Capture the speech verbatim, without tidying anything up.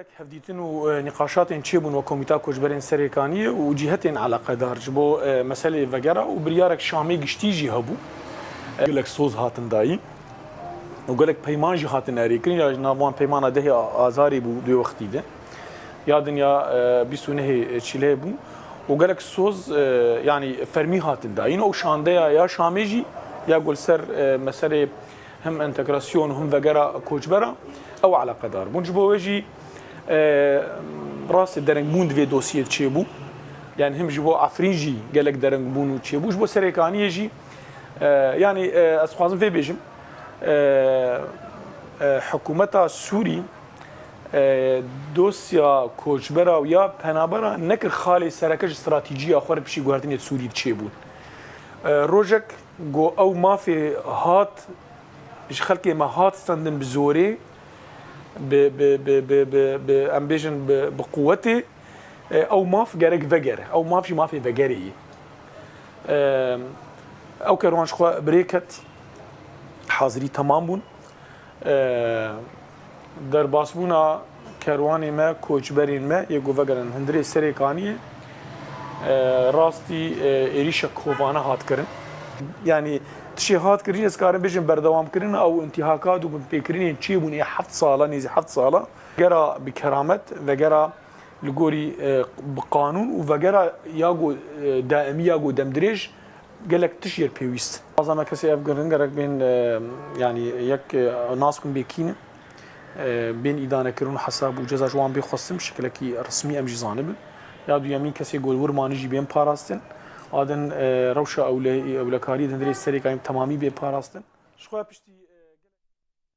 Hevdîtin û, e, nîqaşatên çêbûn wek Komîta Koçberên Serêkaniyê û cîhetên eleqedar ji bo, e, meseleyê vegera û biryarek Şamê giştî jî hebû. E, gelek soz hatin dayîn û gelek peyman jî hatin erêkirin. Ya ji nav wan peymana dehê Azarê bû di wê wextî de. Ya din ya, e, bîst û nehê Çileyê bû û gelek soz, e, yanî fermî hatin dayîn. Ew şandeya ya Şamê jî ya ku li ser, e, meseleyê hem entegrasyon û hem vegera koçbera ew eleqedar bûn. Ji bo wê jî, e, rastê derengbûn di vê dosyê de çêbû. Yani hem ji bo Efrîn jî gelek derengbûn û çêbû. Ji bo Serêkaniyê jî, e, yani, e, ez dixwazim vê bêjim, e, e, hikûmeta Sûrî, e, dosya koçbera û ya penabera nekir xalê sereke ji stratejîya xwe re piştî guhertinê di Sûrî de çêbûn. E, rojek ku ew mafê hat ji xelkê me hat stendin bi zorê, bi, bi, bi, bi, bi, bi, em bêjin bi, bi quwetê, e, ew maf gerek vegere. Ew maf jî mafê vegerê ye. E, ew kerwan ji xwe bi rê ket, hazirî temam bûn. E, derbasbûna kerwanê me, koçberên me yê ku vegerin hundirê Serêkaniyê, e, rastî, e, êrîşek kovane hat kirin. Yanî tişê hat kirin, ez karim bêjim berdewamkirin ew intîhakat û binpêkirinên çêbûn ê heft sala, nêzî heft sala, vegera bi keramet, vegera li gorî, e, bi qanûn û vegera ya ku, e, daimî ya ku demdirêj gelek tişt yê pêwîst. Baza me kesê ev girin gerek bên, e, yanî yek, e, nas kun bê kî ne, e, bên îdanekirin û hesab û ceza ji wan bê xwestin bi şekilekî resmî em jî zanibin. Ya duyemîn kesê ku li wir manî jî bên parastin. A din, e, rewşa ewle-, ewlekariyê di hundirê Serêkaniyê bi temamî bê parastin. Ji xwe piştî